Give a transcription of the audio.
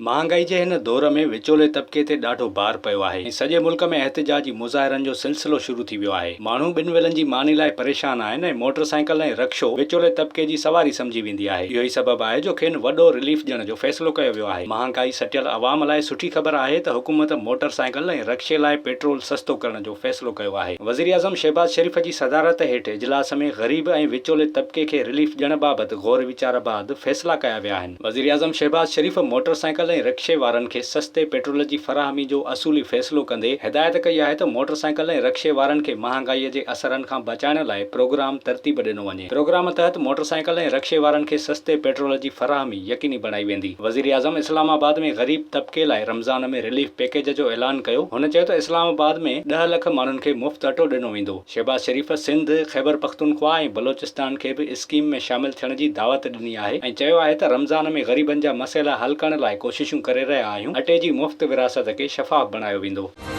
مهانگائي جي هن دور ۾ وچولي طبقي تي ڏاڍو بار پيو آهي ۽ سڄي ملڪ ۾ احتجاجي مظاهرن جو سلسلو شروع ٿي ويو آهي. ماڻهو ٻن ويلن جي ماني لاء پريشان آهن ۽ موٽر سائيڪل ۽ رڪشو وچولي طبقي جي سواري سمجهي ويندي آهي. اهو ئي سبب آهي جو کين وڏو رليف ڏيڻ جو فيصلو ڪيو ويو آهي. مهانگائي سٽيل عوام لاء سٺي خبر آهي ته حڪومت موٽر سائيڪل ۽ رڪشي لاء پيٽرول سستو ڪرڻ جو فيصلو ڪيو آهي. وزيراعظم شهباز شريف جي صدارت هيٺ اجلاس ۾ غريب ۽ وچولي طبقي کي رليف ڏيڻ بابت غور ويچار بعد فيصلا ڪيا ويا آهن. وزيراعظم شهباز شريف موٽر سائيڪل ۽ رڪشي وارن کي سستي پيٽرول جي فراهمي جو اصولي فيصلو ڪندي هدايت ڪئي آهي ته موٽر سائيڪل ۽ رڪشي وارن کي مهانگائي جي اثرن کان بچائڻ لاء پروگرام ترتيب ڏنو وڃي. پروگرام تحت موٽر سائيڪل ۽ رڪشي وارن کي سستي پيٽرول جي فراهمي يقيني بڻائي ويندي. وزيراعظم اسلام آباد ۾ غريب طبقي لاء رمضان ۾ رليف پيڪيج جو اعلان ڪيو. هن چيو ته اسلام آباد ۾ ڏهه لک ماڻهن کي مفت اٽو ڏنو ويندو. شهباز شريف سنڌ، خيبرپختونخوا ۽ بلوچستان کي به اسڪيم ۾ شامل ٿيڻ جي دعوت ڏني آهي ۽ چيو آهي ته رمضان ۾ غريبن جا مسئلا حل ڪرڻ لاء ڪوششون ڪري رهيا آهيون، اٽي جي مفت ورهاست کي شفاف بڻايو ويندو.